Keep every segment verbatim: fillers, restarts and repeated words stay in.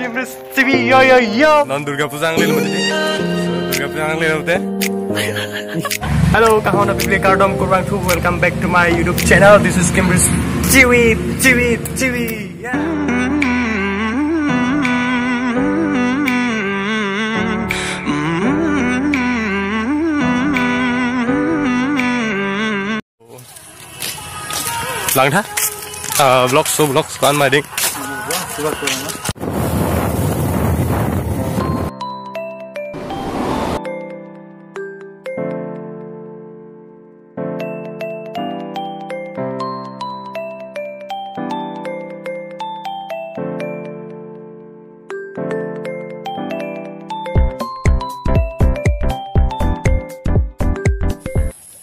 Kimris T V, yo, yo, yo. Non Durga Puja angle lo mati. Durga Puja angle lo te. Hello, kahona pibli kardom kurang thu. Welcome back to my YouTube channel. This is Kimris T V, T V, T V. Yeah. Langtha? Uh, vlogs, so vlogs, kan mai ding.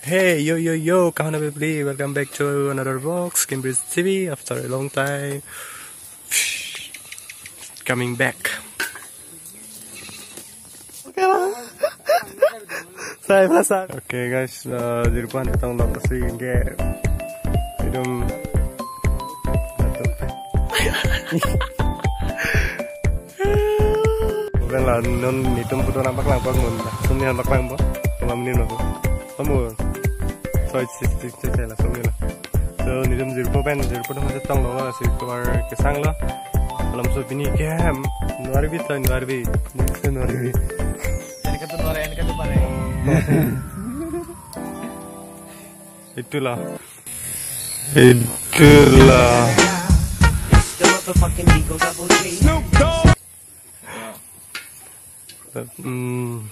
Hey, yo, yo, yo, kahona pibli, welcome back to another vlogs, Kimris T V, after a long time. Coming back. Sai, sai. Okay, guys, uh, jirpo aphan chetong lok asi ke. Ekdom. Bukan la, non netum photo nangpaklang pak non. Sumni nangpaklang po. Malam ni no. Kamu. So, it's, it's, it's, it's, la, sumni la. So, netum jirpo pen, jirpo atum chetong lok asi, kovar kesang lo. Alam so pini kem. Nuarbi to, nuarbi. Nuarbi. Enka to nuare, enka to pare. Itulah. Itulah. Hmm.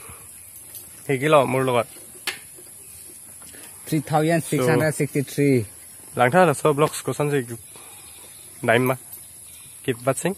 Hegi lo, mur logot. Three thousand six hundred sixty-three. So, langtha laso vlogs kosonsi daim ma. Keep watching.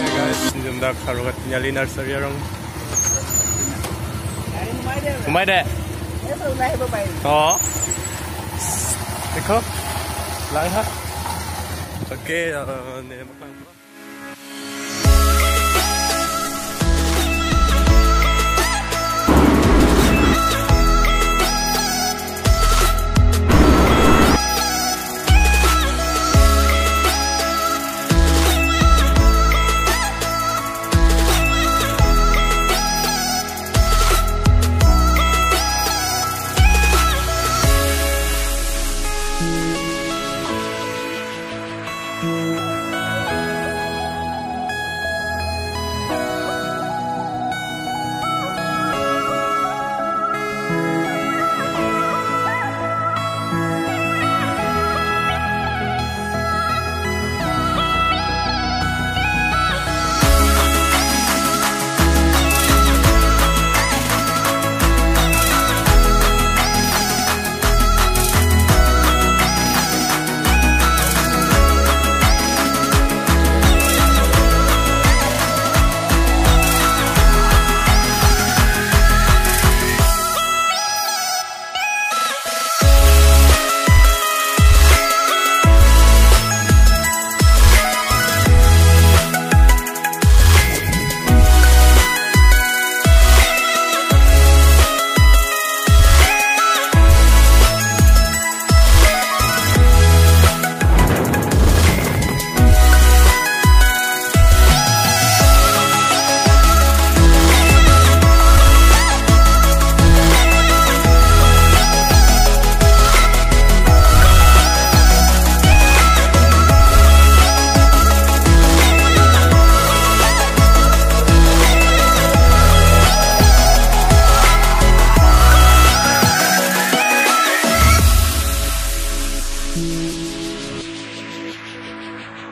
Guys, jumdak Kharokhat Nyali Nursery arong. Humai de. Oh. Dekho. Langtha. Okay, uh, ne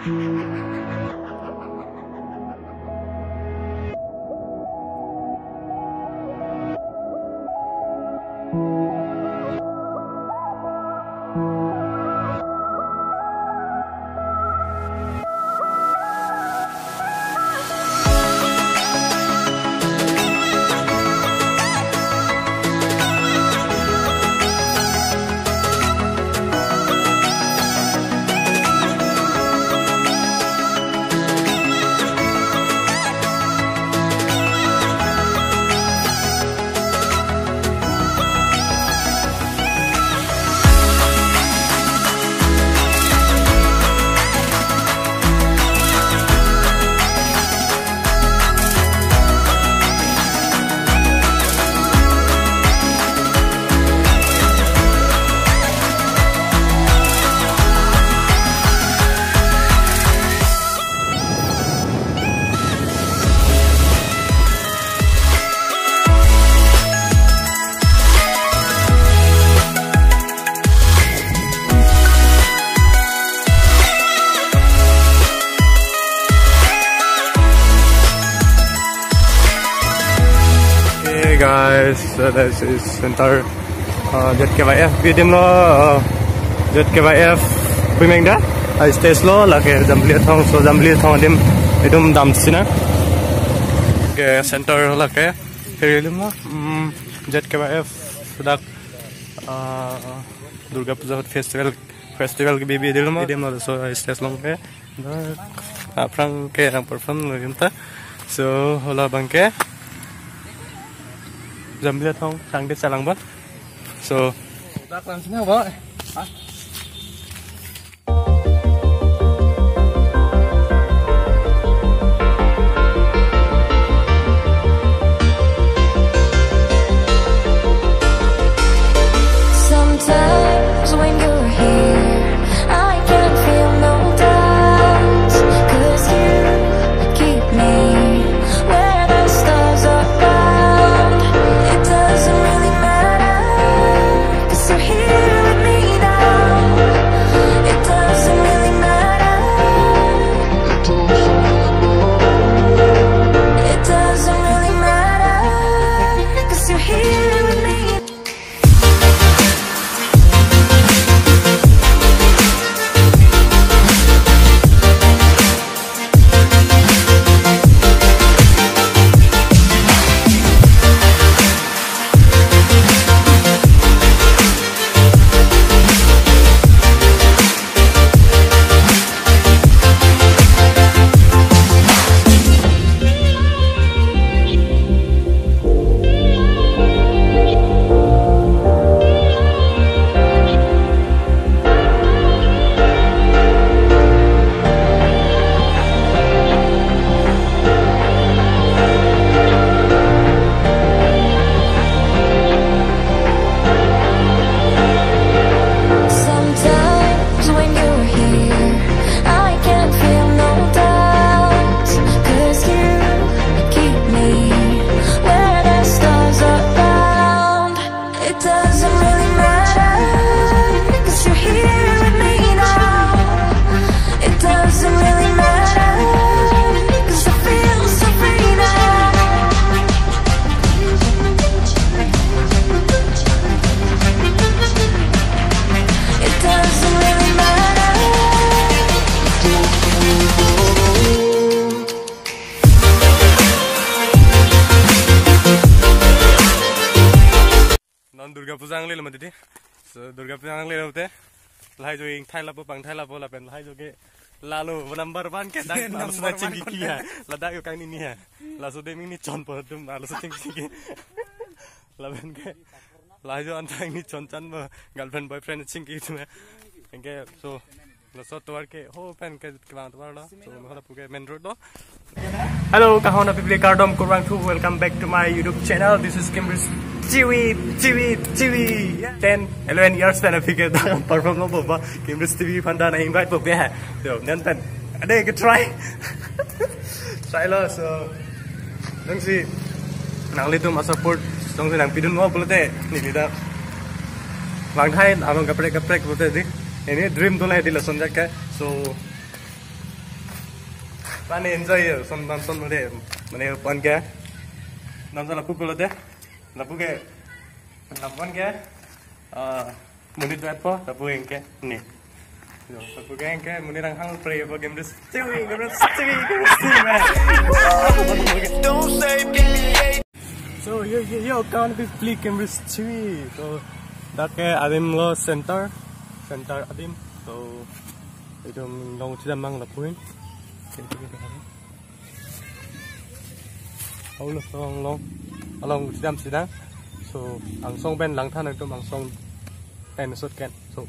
Okay, guys, so this is center, uh, Z K Y F. Bidimlo, uh, Z K Y F pimeng da. I stage lo, lake Jambili Athong, so Jambili Athong adim itum damsi na. Okay, center lake. Kiri lima, mm, Z K Y F sudah, uh, Durga Puja Festival, festival ke bibi dilma. Bidimlo, so, uh, stage along ke. Dak aphrang ke nang perform lo genta. So, hala abang ke Jambili Athong sangde chalang ba. So, dak langsung ba. Sometimes when you're here, I can feel no doubts, 'cause you keep me where the stars are bound. It doesn't really matter, 'cause you're here with me now. It doesn't really matter. It doesn't really matter, 'cause you're here with me. Sometimes when you're here, I can feel no doubts, 'cause you keep me where the stars are bound. It doesn't really matter, 'cause you're here with me now. It doesn't really matter, 'cause I feel so free now. It doesn't really matter. Non Durga Puja angle lo mati di. So Durga Puja angle lo te. Lahai jo ingthai lapo pangthai lapo lapen lahai jo ke lalo number one ke dak number one chingki ke ya. Ladak yo kangni ni ya. Laso de mini chon po dum laso chingki. Lapen ke lahai jo anta ni chon chan bo girlfriend boyfriend chingki tu me. Anke so laso tovar ke ho pen ke kevang tovar lo. So mo hala puke main road lo. Hello, kahona people kardom kurvangthu. Welcome back to my YouTube channel. This is Cambridge T V, T V, T V. Yeah. Ten, eleven years pen aphi ke perform lo boba. Cambridge T V aphan ta na invite bobe hai. So, then pen. Ade ke try. Try lo, so. Nang si nanglitum a-support, nang si nangpidun mo pulote, neli ta vangthai, along kaprek kaprek pulote di. Ini dream tu lah di lason jak ke. So, Mane enjoy yo, son, son, son, mane, mane pon ke. Nam sa lapu pulote, lapu ke, lapu pon ke, ah, monit vetpo, lapu anke, ne. Yo, lapu ke anke, monit anghang pray po game this, chiwi, game this, chiwi, game this, chiwi, man. Don't say So, yo, yo, yo, kawan, please click and reach chiwi. So, dak ke adim lo center, center adim. So, itum long chidam mang lapuin. Aulo song long, along chidam sidang. So, angsong pen langthan itum angsong pen sut ken. So,